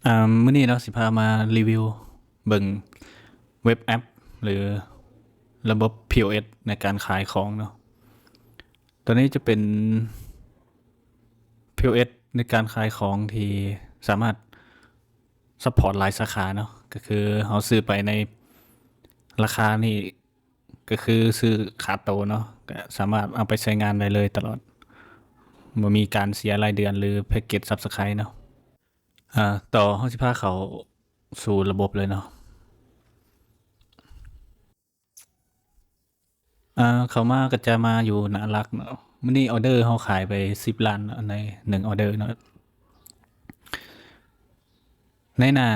ອ່າ ມື້ນີ້ເນາະ ຊິພາມາຣີວິວເບິ່ງເວັບແອັບ ຫຼື ລະບົບ ພີໂອເອັສ ໃນການຂາຍຂອງເນາະ. ຕົວນີ້ຈະເປັນ ພີໂອເອັສ ໃນການຂາຍຂອງທີ່ສາມາດຊັບພອດຫຼາຍສາຂາເນາະ, ກໍຄືເຮົາຊື້ໄປໃນລາຄານີ້ ກໍຄືຊື້ຂາໂຕເນາະ, ກໍສາມາດເອົາໄປໃຊ້ງານໄດ້ເລີຍຕະຫຼອດ, ບໍ່ມີການເສຍລາຍເດືອນ ຫຼື ແພັກເກັດຊັບສະໄຄຣບ໌ເນາະ. ອ່າ ຕໍ່ ເຮົາຊິພາເຂົ້າສູ່ລະບົບເລີຍເນາະ. ອ່າ ເຂົ້າມາກໍຈະມາຢູ່ໜ້າຫຼັກເນາະ. ມື້ນີ້ອໍເດີເຮົາຂາຍໄປສິບລ້ານເນາະ ໃນໜຶ່ງອໍເດີເນາະ. ໃນໜ້າ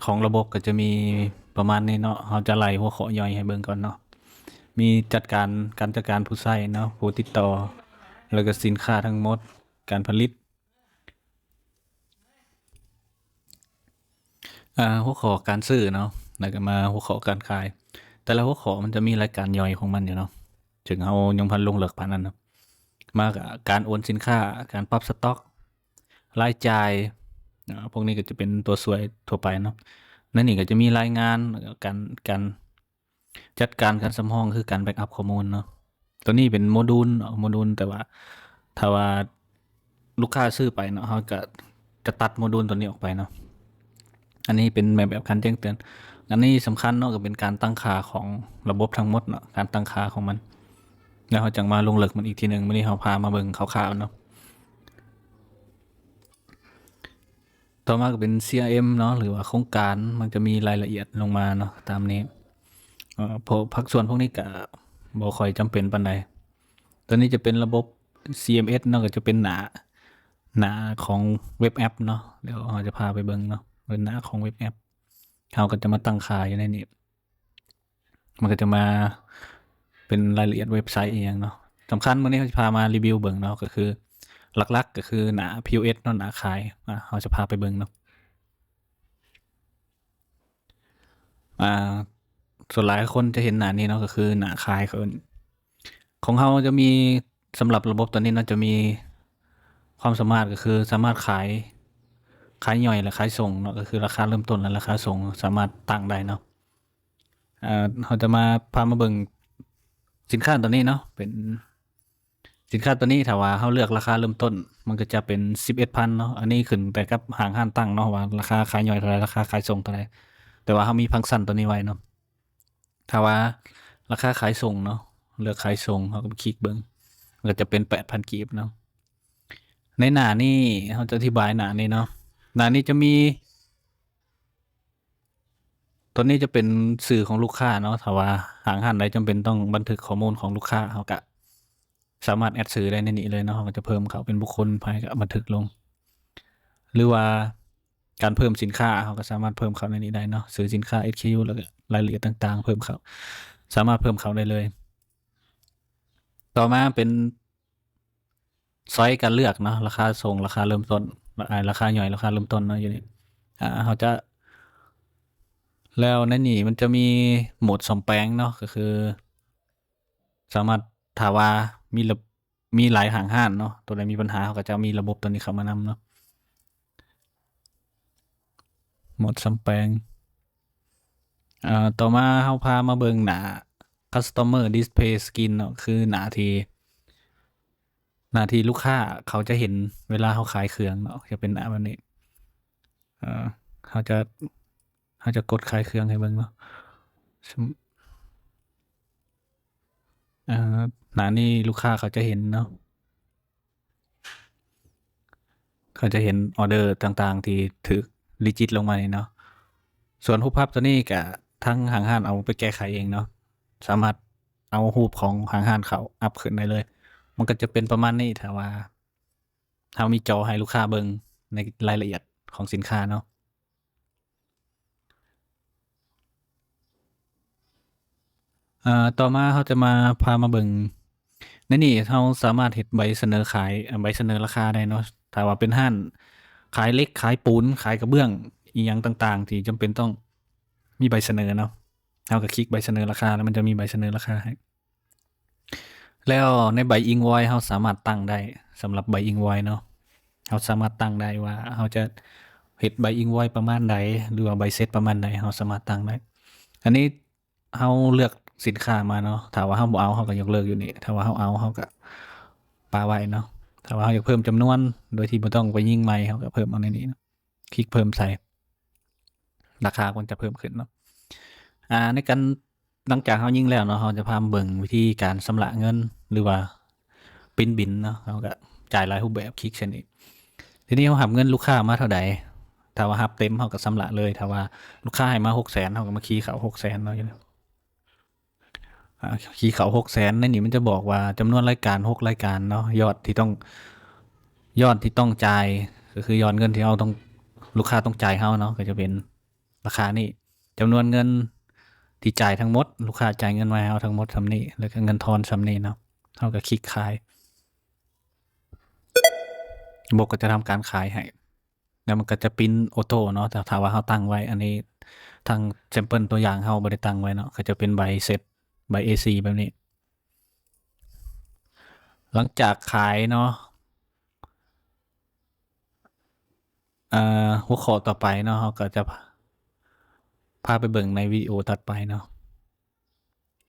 ຂອງລະບົບກໍຈະມີປະມານນີ້ເນາະ, ເຮົາຈະໄລ່ຫົວຂໍ້ຍ່ອຍໃຫ້ເບິ່ງກ່ອນເນາະ. ມີຈັດການ, ການຈັດການຜູ້ໃຊ້ເນາະ, ຜູ້ຕິດຕໍ່, ແລ້ວກໍສິນຄ້າທັງໝົດ, ການຜະລິດ, ອ່າ ຫົວຂໍ້ການຊື້ເນາະ, ແລ້ວກໍມາຫົວຂໍ້ການຂາຍ. ແຕ່ລະຫົວຂໍ້ມັນຈະມີລາຍການຍ່ອຍຂອງມັນຢູ່ເນາະ, ເຊິ່ງເຮົາຍັງບໍ່ທັນລົງເລິກປານນັ້ນເນາະ. ມາກໍການໂອນສິນຄ້າ, ການປັບສະຕັອກ, ລາຍຈ່າຍ, ອາ ພວກນີ້ກໍຈະເປັນຕົວຊ່ວຍທົ່ວໄປເນາະ. ໃນນີ້ກໍຈະມີລາຍງານ, ແລ້ວກໍການ, ການຈັດການການສຳຮອງ ຄືການແບັກອັບຂໍ້ມູນເນາະ. ຕົວນີ້ເປັນໂມດູນເນາະ, ໂມດູນ, ແຕ່ວ່າຖ້າວ່າລູກຄ້າຊື້ໄປເນາະ, ເຮົາກໍຈະຕັດໂມດູນຕົວນີ້ອອກໄປເນາະ. ອັນນີ້ເປັນແບບ, ແບບການແຈ້ງເຕືອນ. ອັນນີ້ສຳຄັນເນາະ, ກໍເປັນການຕັ້ງຄ່າຂອງລະບົບທັງໝົດເນາະ, ການຕັ້ງຄ່າຂອງມັນ. ແລ້ວເຮົາຈັ່ງມາລົງເລິກມັນອີກທີໜຶ່ງ. ມື້ນີ້ເຮົາພາມາເບິ່ງຄ່າວໆເນາະ. ຕໍ່ມາກໍເປັນ ຊີອາເອັມ ເນາະ ຫຼືວ່າໂຄງການ, ມັນຈະມີລາຍລະອຽດລົງມາເນາະ ຕາມນີ້. ເອີ ພວກພາກສ່ວນພວກນີ້ກະບໍ່ຄ່ອຍຈຳເປັນປານໃດ. ຕົວນີ້ຈະເປັນລະບົບ ຊີເອັມເອັສ ເນາະ, ກໍຈະເປັນໜ້າ, ໜ້າຂອງເວັບແອັບເນາະ. ດຽວເຮົາຈະພາໄປເບິ່ງເນາະ, ເປັນໜ້າຂອງເວັບແອັບ. ເຮົາກໍຈະມາຕັ້ງຄ່າຢູ່ໃນນີ້. ມັນກໍຈະມາເປັນລາຍລະອຽດເວັບໄຊອີ່ຫຍັງເນາະ. ສຳຄັນມື້ນີ້ເຮົາຊິພາມາຣີວິວເບິ່ງເນາະ, ກໍຄືຫຼັກໆກໍຄືໜ້າ ພີໂອເອັສ ເນາະ, ໜ້າຂາຍ. ອາ ເຮົາຈະພາໄປເບິ່ງເນາະ. ອາ ສ່ວນຫຼາຍຄົນຈະເຫັນໜ້ານີ້ເນາະ, ກໍຄືໜ້າຂາຍ. ຂອງເຮົາຈະມີ ສຳລັບລະບົບຕົວນີ້ເນາະ ຈະມີຄວາມສາມາດ ກໍຄືສາມາດຂາຍ, ຂາຍຍ່ອຍ ແລະ ຂາຍສົ່ງເນາະ, ກໍຄືລາຄາເລີ່ມຕົ້ນ ແລະ ລາຄາສົ່ງສາມາດຕັ້ງໄດ້ເນາະ. ເອີ ເຮົາຈະມາ ພາມາເບິ່ງສິນຄ້າຕົວນີ້ເນາະ, ເປັນສິນຄ້າຕົວນີ້ ຖ້າວ່າເຮົາເລືອກລາຄາເລີ່ມຕົ້ນ ມັນກໍຈະເປັນສິບເອັດພັນເນາະ. ອັນນີ້ຂຶ້ນແຕ່ກັບຫ້າງຮ້ານຕັ້ງເນາະ ວ່າລາຄາຂາຍຍ່ອຍເທົ່າໃດ, ລາຄາຂາຍສົ່ງເທົ່າໃດ, ແຕ່ວ່າເຮົາມີຟັງຊັນຕົວນີ້ໄວ້ເນາະ. ຖ້າວ່າລາຄາຂາຍສົ່ງເນາະ, ເລືອກຂາຍສົ່ງ, ເຮົາກໍຄລິກເບິ່ງ, ມັນກໍຈະເປັນແປດພັນກີບເນາະ. ໃນໜ້ານີ້ ເຮົາຈະອະທິບາຍໜ້ານີ້ເນາະ. ໜ້ານີ້ຈະມີ ຕົວນີ້ຈະເປັນຊື່ຂອງລູກຄ້າເນາະ. ຖ້າວ່າຫ້າງຮ້ານໃດຈຳເປັນຕ້ອງບັນທຶກຂໍ້ມູນຂອງລູກຄ້າ, ເຮົາກະສາມາດແອັດຊື່ໄດ້ໃນນີ້ເລີຍເນາະ. ເຮົາກໍຈະເພີ່ມເຂົ້າເປັນບຸກຄົນ, ໃຜກໍບັນທຶກລົງ. ຫຼືວ່າ ການເພີ່ມສິນຄ້າ ເຮົາກໍສາມາດເພີ່ມເຂົ້າໃນນີ້ໄດ້ເນາະ, ຊື່ສິນຄ້າ ເອສ ຄິວ ແລ້ວກໍລາຍລະອຽດຕ່າງໆ ເພີ່ມເຂົ້າ, ສາມາດເພີ່ມເຂົ້າໄດ້ເລີຍ. ຕໍ່ມາເປັນຊ້ອຍການເລືອກເນາະ, ລາຄາສົ່ງ, ລາຄາເລີ່ມຕົ້ນ, ລາ ອາ ລາຄາຍ່ອຍ, ລາຄາເລີ່ມຕົ້ນເນາະ ຢູ່ນີ້. ອາ ເຮົາຈະ ແລ້ວໃນນີ້ມັນຈະມີໂໝດສ້ອມແປງເນາະ, ກໍຄືສາມາດ ຖ້າວ່າມີລະ ມີຫຼາຍຫ້າງຮ້ານເນາະ, ຕົວໃດມີບັນຫາ ເຮົາກໍຈະມີລະບົບຕົວນີ້ເຂົ້າມານຳເນາະ. ໂໝດສ້ອມແປງ. ເອີ ຕໍ່ມາເຮົາພາມາເບິ່ງໜ້າ Customer Display Screen ເນາະ, ຄືໜ້າທີ່ ໜ້າທີ່ລູກຄ້າເຂົາຈະເຫັນເວລາເຮົາຂາຍເຄື່ອງເນາະ, ຈະເປັນໜ້າແບບນີ້. ເອີ ເຮົາຈະ ເຮົາຈະກົດຂາຍເຄື່ອງໃຫ້ເບິ່ງເນາະ. ເອີ ໜ້ານີ້ລູກຄ້າເຂົາຈະເຫັນເນາະ, ເຂົາຈະເຫັນອໍເດີຕ່າງໆທີ່ຖືກ reject ລົງມານີ້ເນາະ. ສ່ວນຮູບພາບຕົວນີ້ກະທາງຫ້າງຮ້ານເອົາໄປແກ້ໄຂເອງເນາະ, ສາມາດເອົາຮູບຂອງຫ້າງຮ້ານເຂົາອັບຂຶ້ນໄດ້ເລີຍ. ມັນກໍຈະເປັນປະມານນີ້ ຖ້າວ່າເຮົາມີຈໍໃຫ້ລູກຄ້າເບິ່ງໃນລາຍລະອຽດຂອງສິນຄ້າເນາະ. ເອີ ຕໍ່ມາເຮົາຈະມາ ພາມາເບິ່ງ ໃນນີ້ເຮົາສາມາດເຮັດໃບສະເໜີຂາຍ, ເອີ ໃບສະເໜີລາຄາໄດ້ເນາະ. ຖ້າວ່າເປັນຮ້ານຂາຍເຫຼັກ, ຂາຍປູນ, ຂາຍກະເບື້ອງ, ອີ່ຫຍັງຕ່າງໆທີ່ຈຳເປັນຕ້ອງມີໃບສະເໜີເນາະ, ເຮົາກໍຄລິກໃບສະເໜີລາຄາ ແລ້ວມັນຈະມີໃບສະເໜີລາຄາໃຫ້. ແລ້ວໃນໃບ invoice ເຮົາສາມາດຕັ້ງໄດ້, ສຳລັບໃບ invoice ເນາະ, ເຮົາສາມາດຕັ້ງໄດ້ວ່າເຮົາຈະ ເຮັດໃບອິນວອຍປະມານໃດ ຫຼືວ່າໃບເສັດປະມານໃດ ເຮົາສາມາດຕັ້ງໄດ້. ອັນນີ້ເຮົາເລືອກສິນຄ້າມາເນາະ ຖ້າວ່າເຮົາບໍ່ເອົາ ເຮົາກໍຍົກເລີກຢູ່ນີ້ ຖ້າວ່າເຮົາເອົາ ເຮົາກໍປະໄວ້ເນາະ. ຖ້າວ່າເຮົາຢາກເພີ່ມຈຳນວນໂດຍທີ່ບໍ່ຕ້ອງໄປຍິງໃໝ່ ເຮົາກໍເພີ່ມເອົາໃນນີ້ເນາະ ຄລິກເພີ່ມໃສ່ ລາຄາມັນຈະເພີ່ມຂຶ້ນເນາະ. ອ່າ ໃນການ ຫຼັງຈາກເຮົາຍິງແລ້ວເນາະ ເຮົາຈະພາມາເບິ່ງວິທີການຊຳລະເງິນ ຫຼືວ່າປິ່ນບິນເນາະ ເຮົາກໍຈ່າຍຫຼາຍຮູບແບບ ຄລິກໃສ່ນີ້. ທີນີ້ເຮົາຮັບເງິນລູກຄ້າມາເທົ່າໃດ ຖ້າວ່າຮັບເຕັມເຮົາກໍຊຳລະເລີຍ ຖ້າວ່າລູກຄ້າໃຫ້ມາຫົກແສນ ເຮົາກໍມາຄີເຂົ້າຫົກແສນເນາະ ຢູ່ນີ້ ອ່າ ຄີເຂົ້າຫົກແສນ ໃນນີ້ມັນຈະບອກວ່າຈຳນວນລາຍການຫົກລາຍການເນາະ ຍອດທີ່ຕ້ອງ ຍອດທີ່ຕ້ອງຈ່າຍ ກໍຄືຍອດເງິນທີ່ເຮົາຕ້ອງ ລູກຄ້າຕ້ອງຈ່າຍເຮົາເນາະ ກໍຈະເປັນລາຄານີ້ ຈຳນວນເງິນທີ່ຈ່າຍທັງໝົດ ລູກຄ້າຈ່າຍເງິນມາໃຫ້ເຮົາທັງໝົດສ່ຳນີ້ ແລ້ວກໍເງິນທອນສ່ຳນີ້ເນາະ ເຮົາກໍຄລິກຂາຍ ລະບົບກໍຈະທຳການຂາຍໃຫ້ ແລ້ວມັນກໍຈະປິ່ນໂອໂຕ້ເນາະ ຖ້າ ຖ້າວ່າເຮົາຕັ້ງໄວ້. ອັນນີ້ທາງແຊມເປິນຕົວຢ່າງເຮົາບໍ່ໄດ້ຕັ້ງໄວ້ເນາະ ກໍຈະເປັນໃບເສັດ ໃບເອສີ່ແບບນີ້. ຫຼັງຈາກຂາຍເນາະ ເອີ ຫົວຂໍ້ຕໍ່ໄປເນາະ ເຮົາກໍຈະພາ ພາໄປເບິ່ງໃນວິດີໂອຖັດໄປເນາະ.